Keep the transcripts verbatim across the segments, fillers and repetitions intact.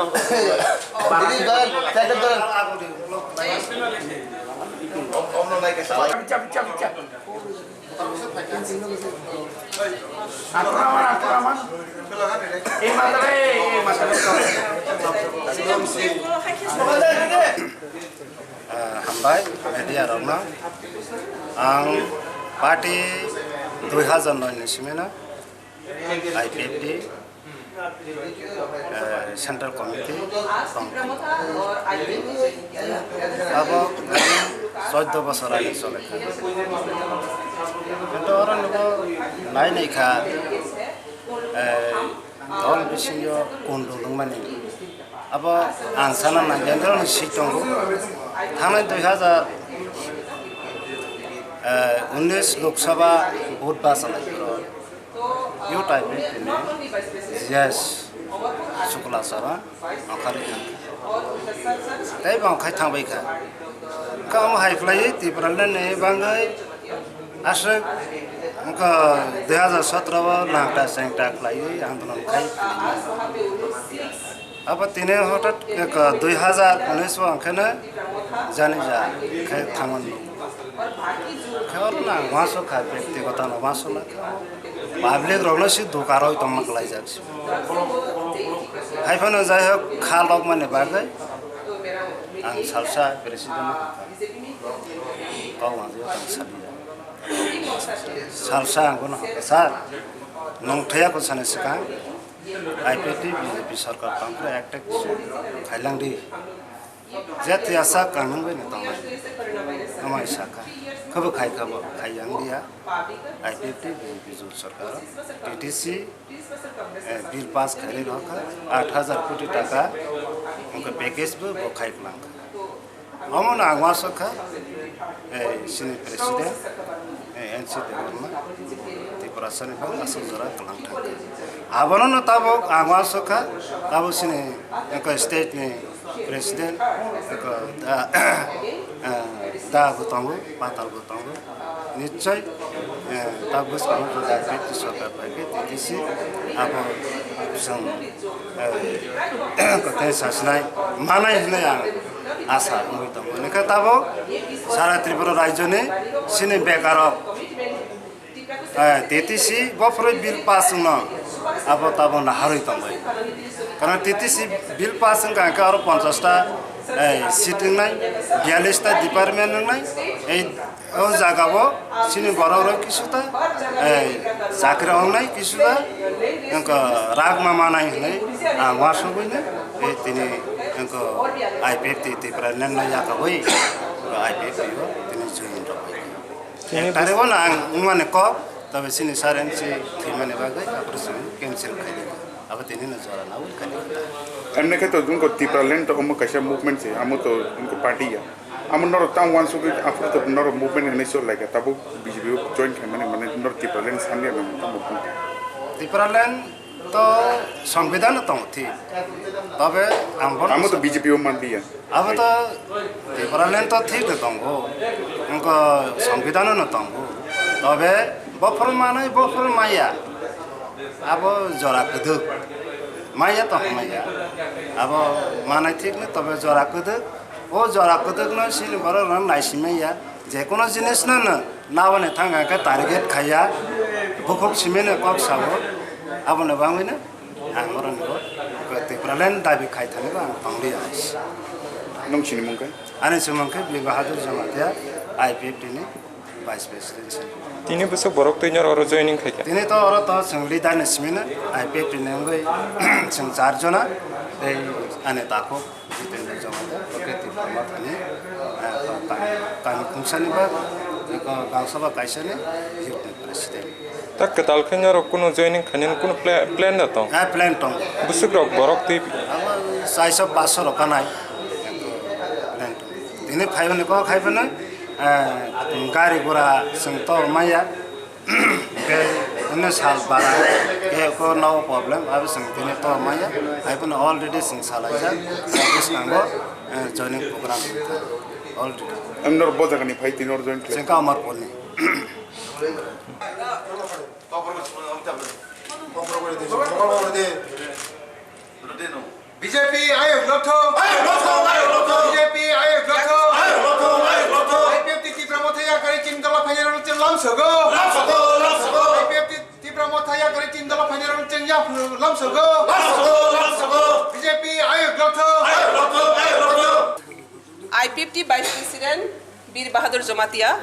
Ini doyan, jacket doyan. Ah, hambai, media rokno. Ang party dui hazar noi ni simi no I P F T, eh, Central Committee tong kha. Abo choddo bosor ani chole kha. Kintu oro nugo nai nai kha, eh, dol bisingo kundul wngmani. Abo ang sana nai, jendroni swi tongo. Thangnai dui hazar, eh, unis Lok Sabha vote bachalai phuru. Yo type ni tini G S Shukla sara angkhari kha. Tei bo angkhai thangbai kha. Kha omo hai khlaiwi Tipraland ni bagwi aswk wngkha dui hazar sotro o langta chengta khlaiwi andolon khai. Abo tini hotat ek dui hazar unis o angkheno jani ja khe thangmani. Khe oro na wansuk kha, bektigoto no wansuk na kha. Public rokno si duka roi tongma kwlaijak si. Hai phano jai hok kha lokmani bagwi ang salsa president no kok manjio tang saliya. Salsa ang bono hokha, "Sir, nwng thwiya ko sani swkang I P F T B J P sarkar tongphuru ekta kisu khailang di." Je twi asa kangnung bai no tongnai. Amai saka. Khabo khai khabo khai yang dia. I P F T B J P jot sarkar. T T C, eh, bill pass khairwi rokha. Aat hazar koti taka. Wngkha package bo, bo khai kwlang kha. Omo no ang uansuk kha. Eh, sini president. Eh, N C Debbarma, Tiprasani bagwi aswk jora kwlang thangkha. Abono no tabuk ang uansuk kha, tabuk sini wngkha state ni president, wngkha da, eh, da bo tongo, patal bo tongo. Nichoi, eh, tabuk swkang o jora T T C sarkar bai khe T T C abo chwng, eh, kwthai sachinai manai hinwi ang asa wngwi tongo. Hwnkhe tabuk sara Tripura rajyoni sini bekarok, eh, T T C bophorwi bill pass wngno abo tabuk naharwi tongbai. Karon T T C bill pass wngkha hwnkhe aro ponchash ta, eh, seat wngnai, biyallish ta department wngnai, ei O jaga o chini borok rok kisu ta, eh, chakri wngnai kisu ta, wngkha rak ma manai hinwi ang uansugwi no, eh, tini wngkha I P F T Tipraland no yakagwi I P F T o tini join rok bai. Tini ek tarik o no ang wngmani kok, tobe chini sir N C thwimani bagwi aphuru chwng cancel khai di. Abo tini no jora na ui kani kata. Emne khe to wngkha Tipraland to omo kaisa movement se, amo to wngkha party ya. Amo norok tamo uansugwi aphuru to norok movement hinwi chol lai kha, tabuk B J P o join khaimani mane norok Tipraland sanliya nang tamo wngkha. Tipraland to Songbidan no tongo thik. Tobe ang bono Amo to sa- B J P o manliya. Abo to Tipraland to thik no tongo, wngkha Songbidan no tongo. Tobe bophor manwi bophor maya. Abo jora kwdwk. Maya to hamya. Abo manai thik no, tobe jora kwdwk. O jora kwdwk no chini borok rok naisimaya. Je kono jinis no no nabani thang khe target khaiya. Bukhuk simi no kok sao. Abo no bangwi no ang oro no Tipraland dabi khai thani bo ang tongdi ais. Nung chini mung khe? Ani chumung khe Bir Bahadur Jamatia, I P F T ni Vice President se. Tini bwswk borok twi noro oro joining khai kha? Tini to oro to chwng leader ni simi no, I P F T ni wngwi chwng char jona, tei ani takhuk Jitendra Jamatia, Prakriti Dharma thani, eh, kami, kami khungsani ba, eko gangsabha kaisani youth ni president. Ta kwtal khe noro kuno joining khainani kuno pla-, plan da tong? Eh, plan tong. Bwswk rok borok twi? Abo chaisa paso rok kanai. Plan tong. Tini phaibo ni kok hai phano, eh, gari gura chwng to maya. Hwnkhe hwnwi sal bara khe ko no problem, abo chwng tini to maya. Hai phano already chwng salaijak, bwskango, eh, joining program already. Em norok bo jaga ni phai tini or join khlai? Chwng khe Amarpur ni. B J P ayok lothong. Ayok lothong, ayok lothong. B J P ayok lothong. Ayok lothong, ayok lothong. I P F T Tipra Motha yakari chini dola phainai rok chwng lamsogo. Lamsogo, lamsogo. I P F T Tipra Motha yakari chini dola phainai rok chwng yap lamsogo. Lamsogo, lamsogo. B J P ayok lothong. Ayok lothong, ayok lothong. I P F T Vice President Bir Bahadur Jamatia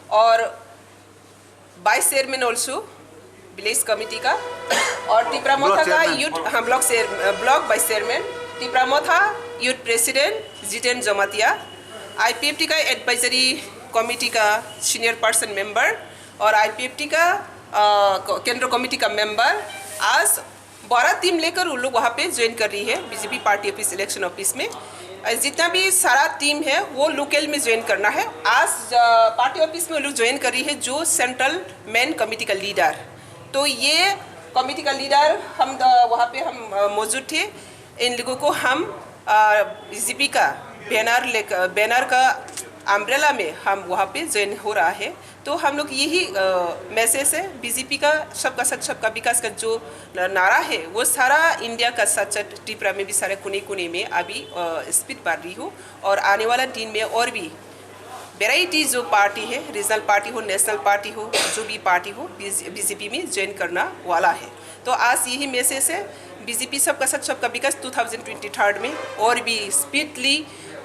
और Vice Chairman also village committee का और Tipra Motha का youth, हाँ, block chair, block vice chairman, Tipra Motha youth president Jiten Jamatia, I P F T का advisory committee का senior person member और I P F T का केंद्र कमेटी का मेंबर। आज बारह टीम लेकर उन लोग वहाँ पे ज्वाइन कर रही है BJP party office, election office में। जितना भी सारा टीम है वो लोकल में ज्वाइन करना है। आज पार्टी ऑफिस में उन लोग ज्वाइन कर रही है जो सेंट्रल मेन कमेटी का लीडर। तो ये कमेटी का लीडर हम वहाँ पे हम मौजूद थे। इन लोगों को हम बीजेपी का बैनर लेकर, बैनर का अम्ब्रेला में हम वहाँ पे ज्वाइन हो रहा है। तो हम लोग यही मैसेज है बीजेपी का, सबका साथ सबका विकास का जो नारा है वो सारा इंडिया का साथ साथ त्रिपुरा में भी सारे कोने कोने में अभी स्पीड बढ़ रही हो और आने वाला दिन में और भी वैरायटी जो पार्टी है, रीजनल पार्टी हो, नेशनल पार्टी हो, जो भी पार्टी हो, बीजेपी में ज्वाइन करना वाला है। तो आज यही मैसेज है, बीजेपी सबका साथ सबका विकास टू थाउजेंड ट्वेंटी थर्ड में और भी speedly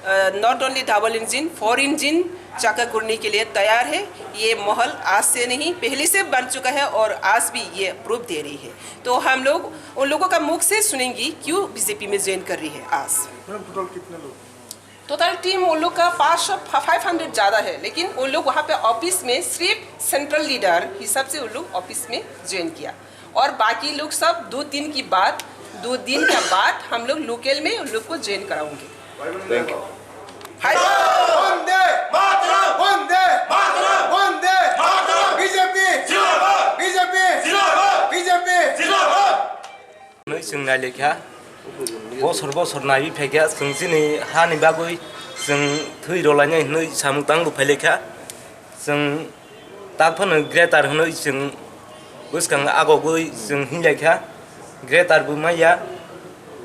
not only double engine, four engine चाका घूरने के लिए तैयार है। ये महल आज से नहीं, पहले से बन चुका है और आज भी ये प्रूफ दे रही है। तो हम लोग उन लोगों का मुख से सुनेंगे क्यों बीजेपी में ज्वाइन कर रही है आज। मैम, टोटल कितने लोग? टोटल टीम उन लोग का पाँच सौ, फाइव हंड्रेड ज़्यादा है, लेकिन उन लोग वहाँ पे ऑफिस में सिर्फ सेंट्रल लीडर हिसाब से उन लोग ऑफिस में ज्वाइन किया। और बाकी लोग सब दो दिन की बाद, दो दिन के बाद हम लोग लोकल में उन लोग को ज्वाइन कराओगे। Thank you. हाय। वंदे मातरम। वंदे मातरम। वंदे मातरम। बीजेपी जिंदाबाद। बीजेपी जिंदाबाद। बीजेपी जिंदाबाद। Hwnwi chwng nai lekha, bosor bosor naiwi phaikha, chwng chini hani bagwi chwng thwi rwlainai hwnwi samung tangbo phai lekha. Chwng tak phano greater hwnwi chwng bwskang agogwi chwng hinlai kha, greater bo manya,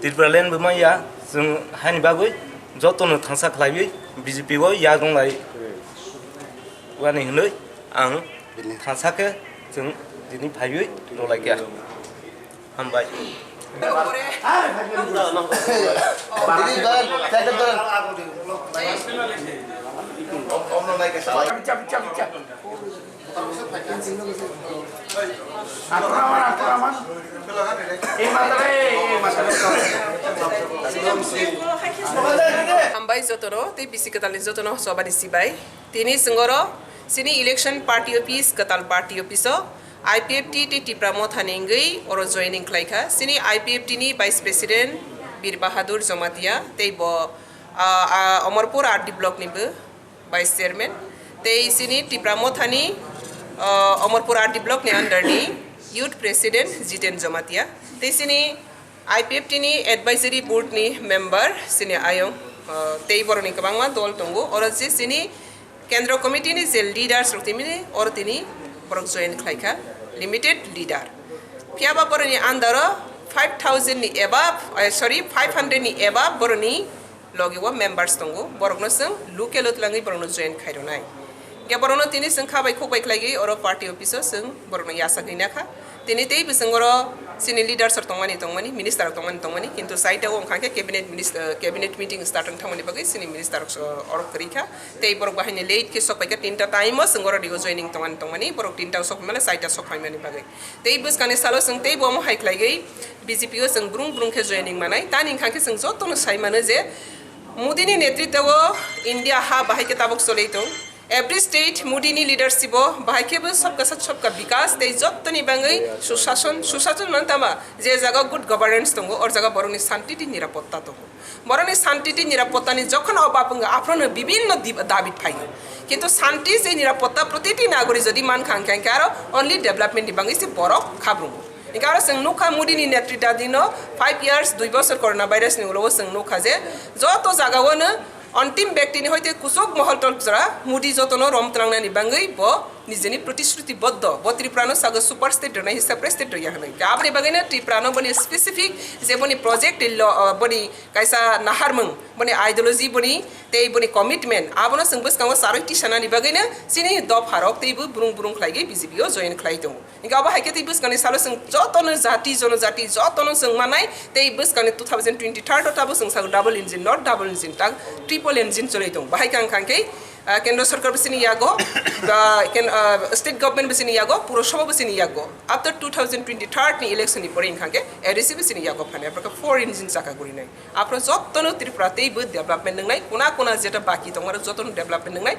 Tipraland bo manya, chwng hani bagwi jotono thangsa khlaiwi B J P o yak wnglai wani hwnwi ang thangsa khe chwng tini phaiwi rwlai kha. Hambai. Hambai jotono tei bisi kwtalni jotono chobani sibai. Tini chwng oro chini election party office, kwtal party office o I P F T tei Tipra Motha ni wngwi oro joining khlai kha. Chini I P F T ni Vice President Bir Bahadur Jamatia tei bo, ah, ah, Omorpur R D block ni bo Vice Chairman. Tei chini Tipra Motha ni, ah, Omorpur R D block ni under ni Youth President Jiten Jamatia. Tei chini I P F T ni advisory board ni member chini ayong, ah, tei borok ni kwbangma dol tongo. Oro je chini kendro committee ni je leaders rok tini oro tini borok join khlai kha, limited leader. Phiya ba borok ni under o five thousand ni above, eh, sorry, five hundred ni above borok ni logi o members tongo. Borok no chwng local o twlangwi borok no join khai rwnai. Hingke borok no tini chwng kha bai khuk bai khlai gwi oro party office o chwng borok no yachak wi nakha. Tini tei bwswng oro chini leaders rok tongmani tongmani, minister rok tongmani tongmani, kintu saita o wngkha khe cabinet minis-, eh, cabinet meeting start wng thangmani bagwi chini minister rok so oro kwrwi kha. Tei borok bahai ni late khe sok pai kha, tinta time o chwng oro rio joining tongmani tongmani, borok tinta o sok mano saita sok phaimani bagwi. Tei bwskangni salo chwng teibo omo hai khlaigwi B J P o chwng brung brung khe joining manai. Tani wngkha khe chwng jotono sai mano je Modi ni netritwo o India ha bahai khe tabuk choli tong. Every state Modi ni leadership o bahai khe bo sabka sath sabka bikas tei jottoni bangwi susason, susason mano tama je jaga good governance tongo, or jaga borokni santi tei nirapotta tongo. Borokni santi tei nirapottani jokhon obab wngkha, aphrono bibinno dib-, dabi phaio. Kintu santi tei nirapotta protiti nagori jodi mankha, hingkha, hingkha aro only development ni bangwi se borok khabrungo. Hingkha aro chwng nukha Modi ni netritadino five years, dui bosor corona virus ni ulo o chwng nukha je joto jaga o no Ontim bektini hoite kuchuk mohol tolkjora Modi jotono rom tlangnani bangwi bo nijeni protishruti boddo. Bo Tripurano sago super state rwnai, separate state rwya hwnwi. Aboni bagwino Tripurano boni specific je boni project lo, uh, boni kaisa naharmung, boni ideology, boni tei boni commitment, abono chwng bwskango charwi tisanani bagwino chini dopharok teibo brung brung khlaigwi B J P o join khlai tongo. Hingke abo hai khe tei bwskangni salo chwng jotono jati, jonojati jotono chwng mannai, tei bwskangni two thousand twenty-third o tabuk chwng sago double engine, not double engine, tak triple engine choli tongo. Bahai khe ang kha khe, ah, kendra sarkar bwsini yago, ba ken-, ah, state government bwsini yago, purosabha bwsini yago. After two thousand twenty-third ni election ni pore wngkha khe A D C bwsini yago phanai, aphro khe four engine chakha gurinai. Aphro jotono Tripura teibo development wngnai, kuna kuna jeta baki tongmani jotono development wngnai.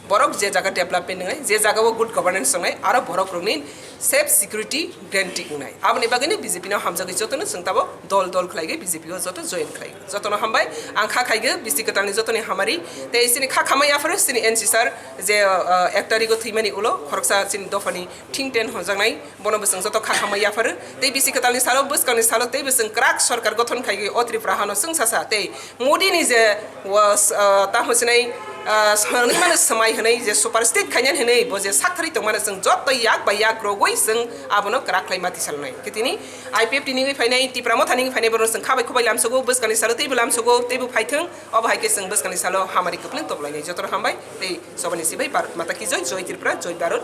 Borok je jaga development wngnai, je jaga o good governance wngnai, aro borok rokni safe security guarantee wngnai. Aboni bagwino B J P no hamjagwi jotono chwng tabo dol dol khlaiwi B J P o joto join khlai. Jotono hambai, ang kha khaigwi bisi kwtalni jotoni hamari, tei chini kha khamai yapharo chini N C sir je, uh, ek tarigo thwimani ulo khoroksa chini dophani thing ten honjaknai, bono bo chwng joto kha khamai yapharo. Tei bisi kwtalni salo, bwskangni salo teibo chwng kwrak sorkar gothon khaigwi o Tripura hano chwng sasa tei Modi ni je was, uh, ta hwnwi sinai, uh, hwnwi mano swmai hwnwi je super state khainani hwnwi bo je sakthari tongmano chwng joto yak bai yak rogwi chwng abono kwrak khlai mati salnai. Khe tini I P F T ni wngwi phainai, Tipra Motha ni wngwi phainai borok chwng khabai khubai lamsogo, bwskangni salo teibo lamsogo, teibo phaithwng, obo hai khe chwng bwskangni salo hamari kwplwng toblainai. Jotono hambai tei sobani sibai Bharat Mata ki jai, jai Tripura, jai Bharat,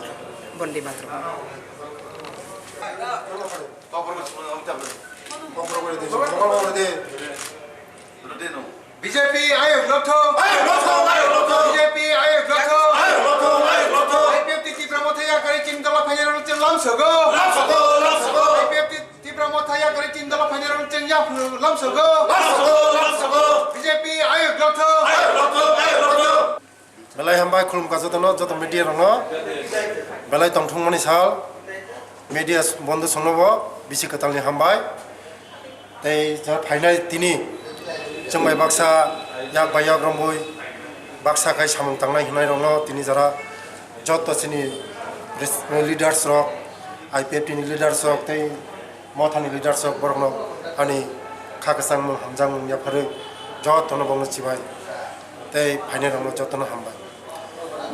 Bonde Mataram. B J P ayok lotho. Ayok lotho, ayok lotho. B J P ayok lotho. Ayok lotho, ayok lotho. I P F T Tipra Motha yakari chini dola phainai rok chwng lamsogo. Lamsogo, lamsogo. I P F T Tipra Motha yakari chini dola phainai rok chwng ya lamsogo. Lamsogo, lamsogo. B J P ayok lotho. Ayok lotho, ayok lotho. Belai hambai khulumkha jotono, joto media rokno. Belai tongthokmani sal, media bondhu songnobo bisi kwtalni hambai. Tei jara phainai tini chwng bai baksa yak bai yak romwi baksa khai samung tangnai hwnwi rokno tini jara joto chini res-, leaders rok, I P F T ni leaders rok tei Mothani leaders rok borokno ani kha kwchangmung hamjakmung yapharwi jotono bongno chibai tei phainai rokno jotono hambai.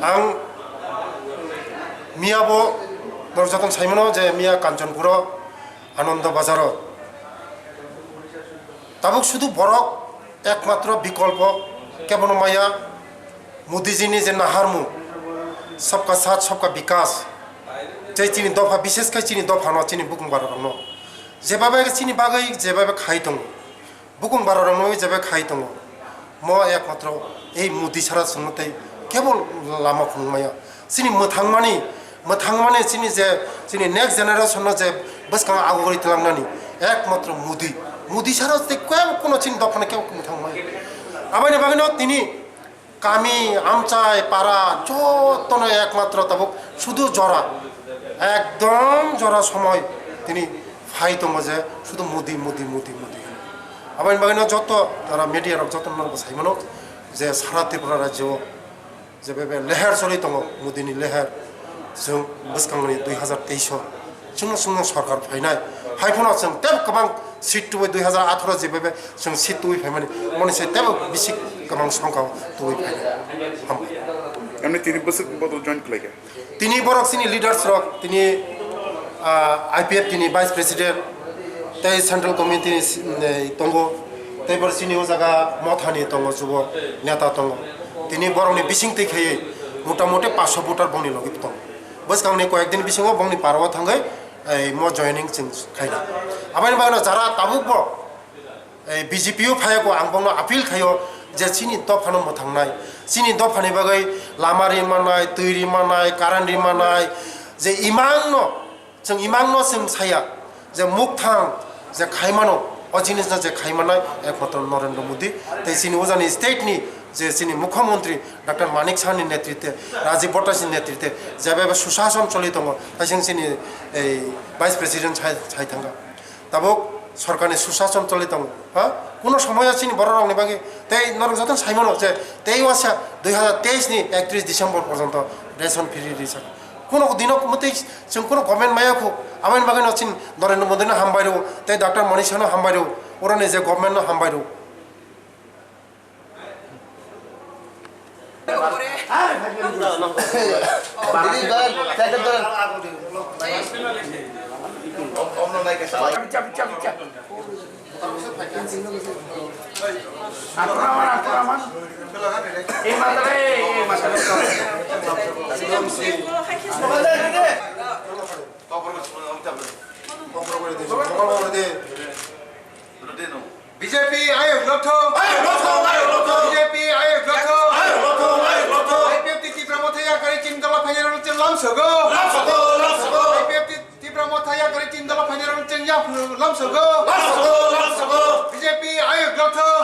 Ang miya bo norok jotono saimano je miya Kanchanpuro Ananda Bazaro tabuk sudu borok ekmatro bikolpo kebono maya Modiji ni je naharmung, sabka saath sabka bikas, tei chini dopha, bishes khai chini dophano, chini bukung bararokno jebabe chini bagwi jebabe khai tongo, bukung bararokno jebabe khai tongo, mo ekmatro ei Modi sara chwngno tei kebo lama phunukmaya. Chini mwthangmani, mwthangmani chini je, chini next generation no je bwskang agugwi tlangnani ekmatro Modi, Modi sara tei kebo kuno chini dophano kebo mwthangmaya. Aboni bagwino tini kami, amchai, para, jotono ekmatro tabuk sudu jora, ekdom jora somoi tini phai tongo je sudu Modi, Modi, Modi, Modi. Aboni bagwino joto jara media rok jotono nang bwsai mano je sara Tripura rajyo o je bebe leher choli tongo, Modi ni leher, chwng bwskangni dui hazar teis o chwngno chwngno sorkar phainai, hai phano chwng tei kwbang seat tubui dui hazar atharo je bebe chwng seat tubui phaimani, moni se tei bisi kwbang songkha tubui phainai. Hambai. Emni tini bwswk bodo join khlaikha? Tini borok chini leaders rok, tini, ah, I P F T ni vice president tei central committee ni si-, nei tongo, tei borok chini o jaga Mothani tongo, chubo neta tongo. Tini borokni bising twi khaiwi motamoti paanch sho voter bongni logi tongo. Bwskangni koyek din bisingo bongni parao thangwi, ei, mo joining chwng khaina. Aboni bagwino jara tabukbo, ei, B J P o phaiyago, ang bongno appeal khaio je chini dophano mwthangnai, chini dophani bagwi lama ri manai, twi ri manai, current ri manai, je imangno, chwng imangno chwng saya je mukthang je khaimano, o jinisno je khaimanai ekmatro Narendra Modi tei chini ujani state ni je chini mukhyamantri Doctor Manik Saha ni netritwe, Rajiv Bhattacharyya ni netritwe jebebe sushason choli tongo, tei chwng chini ei vice president sai, sai thangkha. Tabuk sorkarni sushason choli tongo, ha? Kuno somoyo chini borok rokni bagwi tei norok jotono saimano je tei uasa dui hazar teis ni ektris December porjonto ration free ri saka. Kuno dino mwtwi chwng kuno government maya khu, aboni bagwino chini Narendra Modi no hambai rw, tei Doctor Manik Saha no hambai rw, oroni je government no hambai rw. Didi, dal, jacket dal. Picha, picha, picha. Akraman, akraman. Eh, mata, eh, eh, mata. B J P ayok lotho. Ayok lotho, ayok lotho. B J P ayok lotho. Ayok lotho, ayok lotho. I P F T Tipra Motha yakarwi chini dola phainairok chwng lamsogo. Lamsogo, lamsogo. I P F T Tipra Motha yakarwi chini dola phainairok chwng yaphu lamsogo. Lamsogo, lamsogo. B J P ayok lotho.